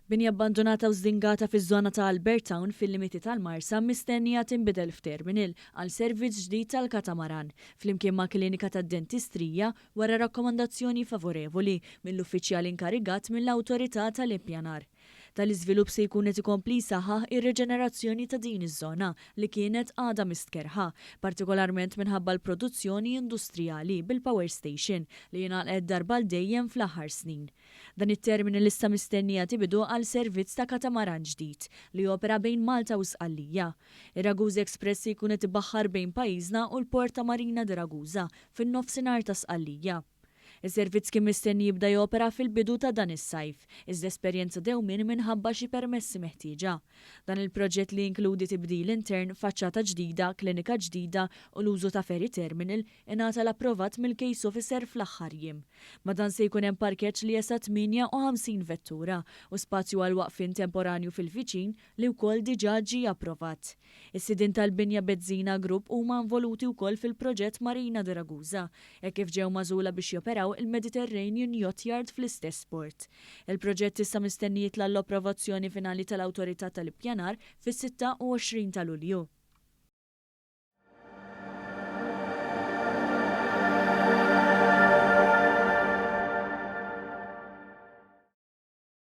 Binja abbandunata u żdingata fiż-żona ta' Albert Town fil-limiti tal-Marsa mistennija tinbidel f'terminal għal servizz ġdid tal-katamaran, flimkien ma' klinika tad-dentistrija wara rakkomandazzjoni favorevoli mill-uffiċjal inkarigat mill-Awtorità tal-Ippjanar. Tali żvilupp se jkun qed ikompli jsaħħaħ ir-riġenerazzjoni ta' din iż-żona li kienet għadha mistkerrħa, partikolarment minħabba l-produzzjoni industrijali bil-power station li ingħalqet darba għal dejjem fl-aħħar snin. Dan it-terminal issa mistenni jagħti bidu għal servizz ta' katamaran ġdid li jopera bejn Malta u Sqallija. Ir-Ragusa Express se jkun qed ibaħħar bejn pajjiżna u l-port ta' Marina di Ragusa fin-nofsinhar ta' Sqallija. Is-servizz kien mistenni jibda jopera fil-bidu ta' dan is-sajf, iżda esperjenza dewmien minħabba xi permessi meħtieġa. Dan il-proġett li jinkludi tibdil intern, faċċata ġdida, klinika ġdida u l-użu ta' ferry terminal ingħata l-approvat mill-case officer fl-aħħar jiem. Ma' dan se jkun hemm parkeġġ li jesa' 58 vettura u spazju għal waqfien temporanju fil-viċin li wkoll diġà ġie approvat. Is-sidien tal-binja Bezzina Group huma involuti wkoll fil-proġett Marina di Ragusa, hekk kif ġew magħżula biex joperaw il-Mediterranean Yacht Yard fl-istess port. Il-proġett issa mistenni jitla' l-approvazzjoni finali tal-Awtorità tal-Ippjanar fis-26 ta' Lulju.